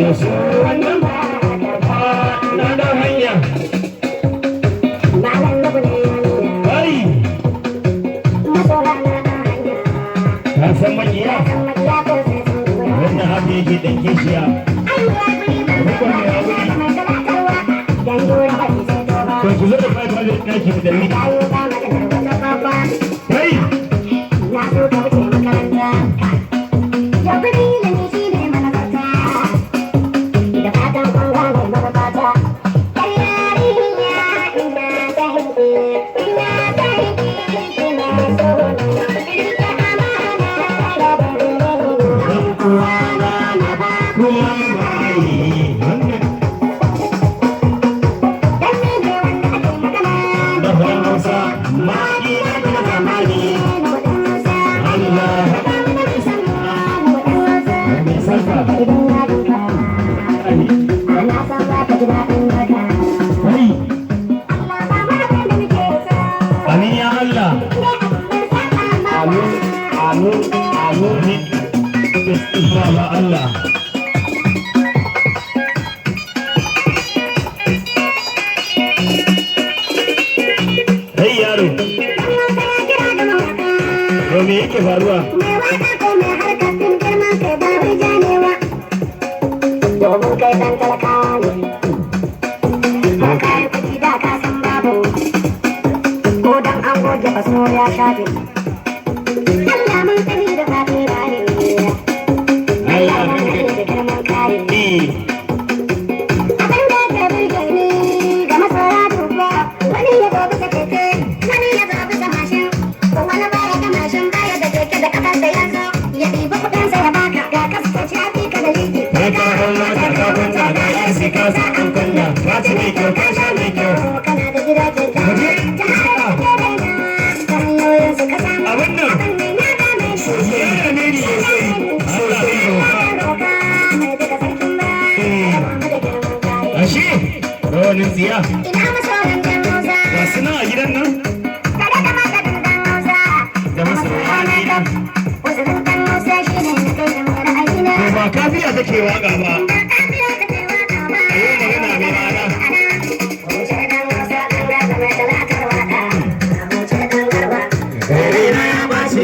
Musu wannan na da hanya. Kai, ka san makiya? Wannan haka yake dan kishiya. Rikon mai haƙuri. To ku zo da 500 ɗaki mu dalli. Kai, Na so ka wuce makaranta. Yau kudi ilimi shi ne manazarta. Da fatan kun gane manufata. Yar yarinya ina ta hinke, ina ta hinke, ina so na. Rike amana da dare. Dan uwana Na ba kuma bayi wannan dan ni ne wanda ake magana. Da Hausa ma ina da zamani. Na kuɗin Hausa. Allah Ba mu da mai san na kuɗin Hausa. mai saka. Idan na ganka, Ai, na san za ka ji daɗin haka. kai, Allah ba mu abin da muke so. Amin ya Allah. Amin, amin, amin. Amin. Baba Allah. Kai yaro, to me yake faruwa? Domin kai dan talakawa ne, ko kayi kuɗi da ka san babu, ko dan an goge faso ya shafe. Allah mun sani da safe raye, Allah mun sani da girman kare. Eh, Abin da ke burge ni ga masoya duba, wani ya zo bisa keke, wani ya zo bisa mashin, wani baya da mashin baya da keke, da kafarsa ya zo, ya ɗibi kuɗinsa ya baka, ga kaskace ya fi ka da liki. Kai ka hau mota ka kwanta ga AC ka sa an kunna. Ka ci mai kyau, ka sha mai kyau. Kana da gida keke, Muje. jama'ar da ke raina, ta hanyoyin su ka samu. Abin nan. Abin nan ya dame ni. Ya dame ni sosai. Sosai. Ya roka, mai duka sarkin ba, ya ba mu da girman kare. Ashe, rawanin tsiya. Ina masoyan jan Hausa. Ga su nan a gidan nan. Kada da maganin dan Hausa. Da masoya na gida. Uzurin dan Hausa shi ne na kai da ra'ayina. To ba kafiya take waka ba. Ba kafiya take waka ba. A yi magana mai ma'ana. Ana, huce dan Hausa dan garba mai talatar waka. Huce dan garba. Raina ya ɓace.